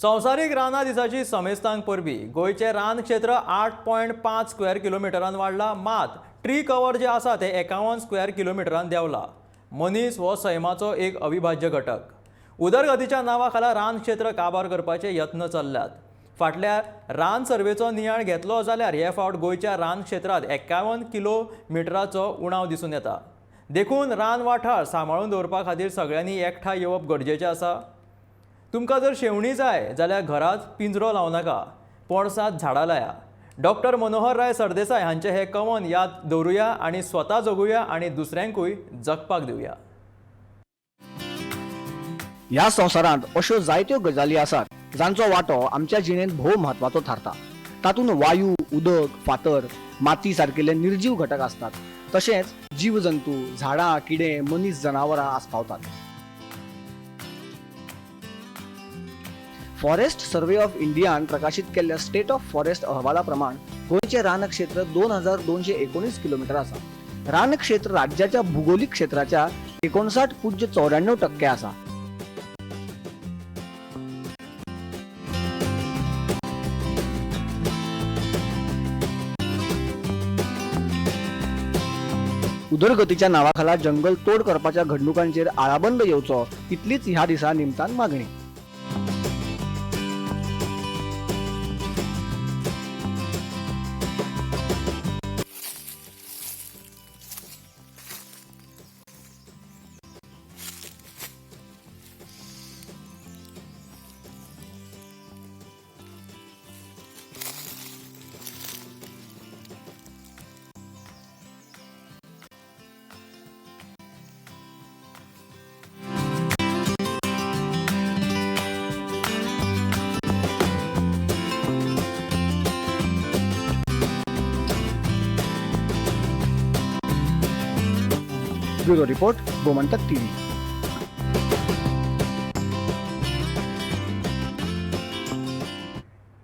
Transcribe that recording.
संवसारीक रानां दिसाची समेस्तांक परबी. गोंयचें रान क्षेत्र 8.5 स्क्वेअर किलोमिटरान वाडला, मात ट्री कवर जे आसा ते 51 स्क्वेअर किलोमिटरान देंवला. मनीस हो सैमाचो एक अविभाज्य घटक. उदरगतीच्या नांवा खाला रान क्षेत्र काबार करपाचे यत्न चल्ल्यात. फाटल्या रान सर्वेचो नियाळ घेतलो जाल्यार हे फावट गोंयच्या रान क्षेत्रांत 51 किलोमिटराचो उणाव दिसून येता. देखून रान वाठार सांबाळून दवरपा खातीर सगळ्यांनी एकठांय येवप गरजेचें आसा. तुमकां जर शेवणी जाय जाल्यार घरांत पिंजरो लावं नाका, पोणसांत झाडां लाया. डॉक्टर मनोहरराय सरदेसाय हांचे हे कवन याद दवरुया आनी स्वता जगुया आनी दुसऱ्यांकूय जगपाक दिवया. ह्या संवसारांत अश्यो जायत्यो गजाली आसात जांचो वांटो आमच्या जिणेंत भोव म्हत्वाचो थारता. तातूंत वायू, उदक, फातर, माती सारकिल्ले निर्जीव घटक आसतात, तशेंच जीव जंतू, झाडां, किडे, मनीस, जनावरां आस्पावतात. फॉरेस्ट सर्वे ऑफ इंडियान प्रकाशीत केल्ल्या स्टेट ऑफ फॉरेस्ट अहवाला प्रमाण गोंयचें रान क्षेत्र 2219 किलोमिटर आसा. रान क्षेत्र राज्याच्या भुगोलीक क्षेत्राच्या 59.94% आसा. उदरगतीच्या नांवाखाला जंगल तोड करपाच्या घडणुकांचेर आळाबंद येवचो इतलीच ह्या दिसा निमतान मागणी. Bureau report, Gomantak TV.